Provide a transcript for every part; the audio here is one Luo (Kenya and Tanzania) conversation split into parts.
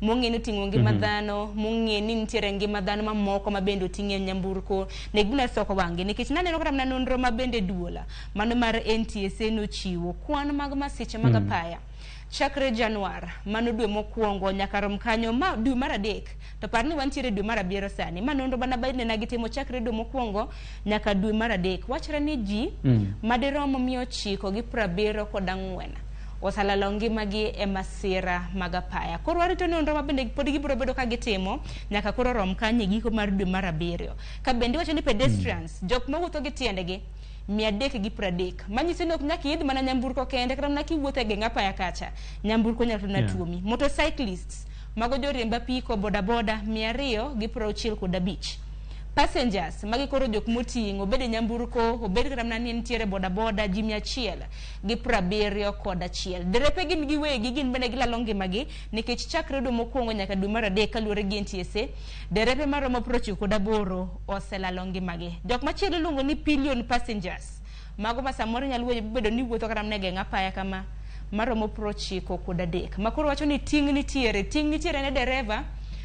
Mong'e ni oting'o ngima dhano, mong'e ni nitiere ngima dhano mamoko ma bende oting'e nyamburko, nek buna soko wang'gi. Nikech naneno kata mana nonro ma bende duola, mano mar NTSA nochiwo kwan mag masiche mag apaya. Chakre Januar, mano dwe mokwongo nyaka rom kanyo ma dwe mar adek. To par ni wantiere dwe mar abiriyo sani. Ma nonro mana bende na gitimo chakre dwe mokwongo nyaka dwe mar adek. Wachre ni ji madirom 974 oselalo ngimagi e masira mag apaya. Koro warito nonro ma bende pod gibiro bedo ka gitimo nyaka koro rom kanyo e giko mar dwe mar abiriyo. Ka bende iwacho ni pedestrians, jok mawuotho gi tiendegi 330. Manyiso ni ok nyaka iidh mana nyamburko kende, kata mana kiwuotho e geng apaya kacha, nyamburko nyalo na tuomi. Motorcyclists, mago joriemb apiko, bodaboda, 265. Passengers, magi koro jok moting'o, obed e nyamburko, obed kata mana ni nitiere bodaboda, ji 171. Derepe gin giwegi, gin bende gilalo ngimagi, nikech chakre dwe mokwongo nyaka dwe mar adek kaluwore gi NTSA, derepe maromo 98 oselalo ngimagi. Jok machielo iluongo ni pillion passengers, mago ma samoro nyalo bedo ni wuotho kata mana e geng apaya kama, maromo 93. Ma koro wacho ni ting' nitiere, ting' nitiere ne dereva,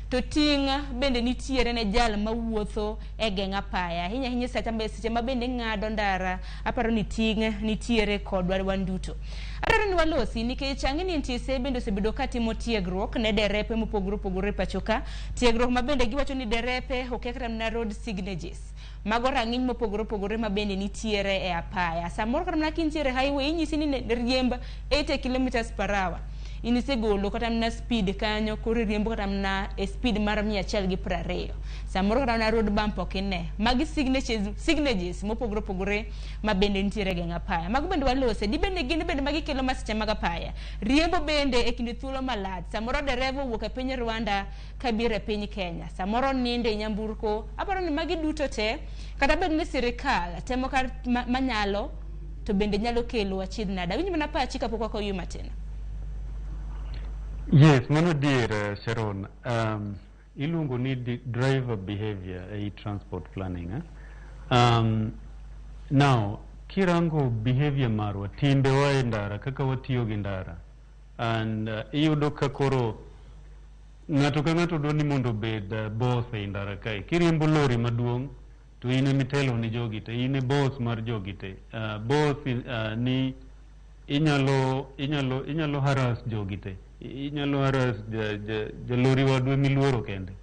to ting' bende nitiere ne jal mawuotho e geng apaya. Ahinya ahinya seche ma bende ng'ado ndara, aparo ni ting' nitiere kodwa wan duto. Adwaro ni walosi nikech ang'e ni NTSA bende osebedo ka timo tiegruok ne derepe mopogore opogore e pacho ka. Tiegruok ma bende giwacho ni derepe okia kata mana road signages. Mago rang'iny mopogore opogore ma bende nitiere e apaya. Samoro kata mana kintiere highway inyisi ni riemb 80 kilometers per hour. In isegolo kata mana speed kanyo, koro iriembo kata mana e speed mar 120. Samoro kata mana road bump ok ine. Magi signages mopogore opogore ma bende nitiere e geng apaya. Mago bende walose. Dibed ni gin bende magi kelo masiche mag apaya. Riembo bende e kinde thuolo malach. Samoro dereva owuok e piny Rwanda kabiro e piny Kenya. Samoro nindo e nyamburko. Aparo ni magi duto te, kata bed ni sirikal temo kar manyalo, to bende nyalo kelo achiedh nade. Awinj mana pachi kapok wakoyu matin. Yes, mano adier, Sharon. Iluongo ni driver behavior e transport planning. Eh? Now, kirango behavior marwa, timbewa e ndara, kaka watiyo gi ndara, and iyudo ka koro ng'ato ka ng'ato dwa ni mondo obed boss ei ndara kae. Kiriembo lori maduong', to in emitelo ni jogi te, in e boss mar jogi te. Boss ni inyalo harass jogi te. Inyalo harass jalori wadu emiluoro kende.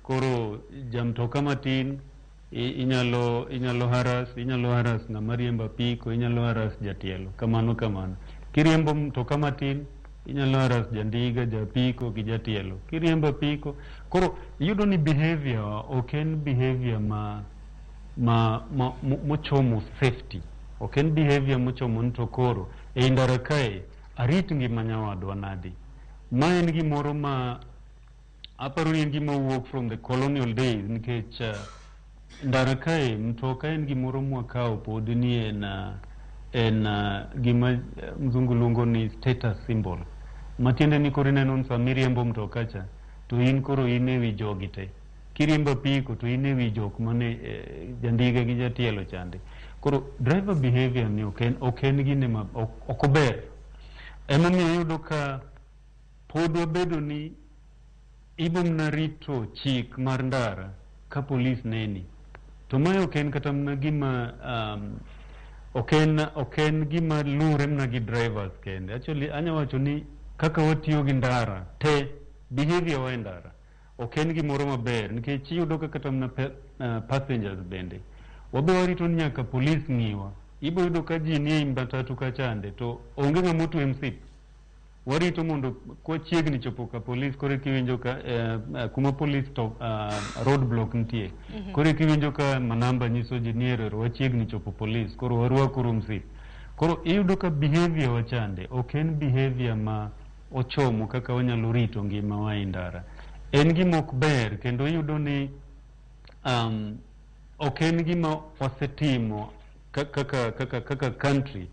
Koro jamtoka matin inyalo harass ng'ama riembo apiko, inyalo harass jatielo, kamano kamano. Kiriembo mtoka matin, inyalo harass jandiga, japiko gi jatielo. Kiriembo apiko, koro iyudo ni behavior ok en behavior ma mochomo safety. Ok en behavior mochomo ni to koro ei ndara kae arit ngima nyawadwa nadi. Ma en gimoro ma aparo ni en gima wuok from the colonial days, nikech ndara kae mtoka en gimoro mwakawo pod ni en gima mzungu luongo ni status symbol. Matiende ni koro ineno ni sama iriembo mtoka cha, to in koro in e wi jogi te. Kiriembo apiko to in e wi jok mane jandiga gi jatielo chande. Koro driver behavior ni ok en gine ma ok ober. Emomiyo iyudo ka pod wabedo ni ibo mana rito chik mar ndara ka polis neni. To mae ok en kata mana gima ok en gima luwre mana gi drivers kende. Actually anya wacho ni kaka watiyo gi ndara te, behavior wa e ndara ok en gimoro maber, nikech iyudo ka kata mana passengers bende wabe warito ni nyaka polis ng'iwa. Ibo yudo ka ji nie matatu kachande to onge ng'ama otwe msip. Warito mondo kwachiegni chopo ka polis, koro kiwinjo ka kuma polis to road block nitie, koro kiwinjo ka manamba nyiso ji ni ero wachiegni chopo polis, koro warwakuru msip. Koro iyudo ka behavior wachande ok en behavior ma ochomo kaka wanyalo rito ngimawa e ndara. En gima ok ber, kendo iyudo ni ok en gima wasetimo kaka country.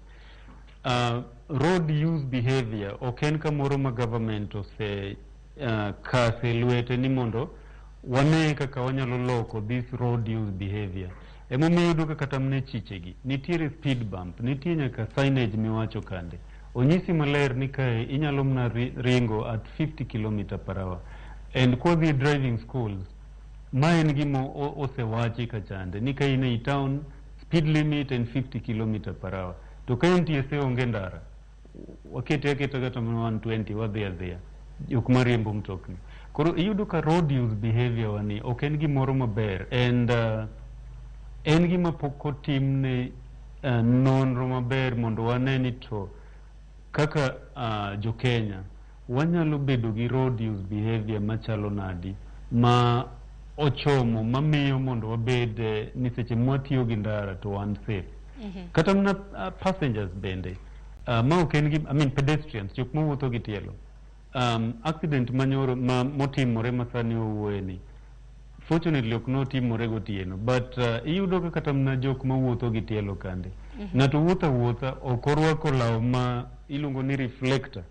Road use behavior ok en kamoro ma government ose kase lwete ni mondo wane kaka wanyalo loko this road use behavior. Emomiyo iyudo ka kata mana e chichegi nitiere speed bump, nitie nyaka signage miwacho kande. Onyisi maler ni kae inyalo mana ringo at 50 km per hour. And kodhi driving schools, ma en gima osewachi kachande ni ka in ei town, speed limit en 50 km per hour. To ka NTSA onge ndara, wakete aketa kata mana 120, wadhi adhiya jok mariembo mtokni. Koro iyudo ka road use behavior wani ok en gimoro maber, and en gima pok otimne nonro maber mondo wane ni to kaka jo Kenya wanyalo bedo gi road use behavior machalo nadi ma ochomo mamiyo mondo wabed ni seche mwatiyo gi ndara to wan safe. Kata mana passengers bende, ma ok en gi, I mean, pedestrians, jok mawuotho gi tielo. Accident manyoro ma motimore masani owuoye ni fortunately ok notimore gotieno, but iyudo ka kata mana jok mawuotho gi tielo kande, ng'ato wuotho awuotha, ok orwako law ma iluongo ni reflector,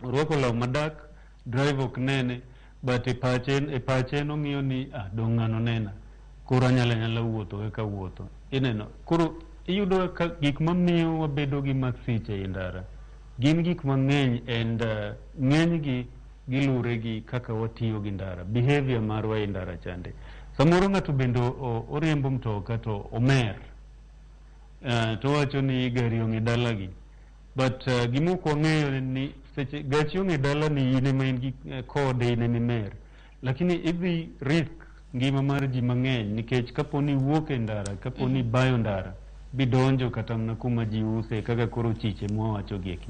orwako law madak, driver ok nene, but e pache nong'iyo ni, "Ah, dong' ng'ano nena, koro anyalo anyala wuotho kaka wuotho." Ineno, koro iyudo ka gik mamiyo wabedo gi masiche e ndara gin gik mang'eny, and ng'enygi gilure gi kaka watiyo gi ndara, behavior marwa e ndara chande. Samoro ng'ato bende oriembo mtoka to omer, to wacho ni gari ong'e dalagi, but gima ok wang'eyo en ni seche gachi ong'e dalani, in ema in gi kode, in ema imer, lakini idhi risk ngima mar ji mang'eny, nikech kapo ni iwuok e ndara, kapo ni ibayo ndara bidonjo kata mana kuma ji use kaka koro chiche mwawacho gieki,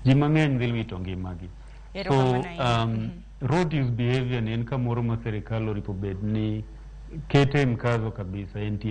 ji mang'eny dhi wito ngimagi. So Erokamano ahinya. Road use behavior ni en kamoro ma sirikal oripo bed ni kete mkazo kabisa NTSA.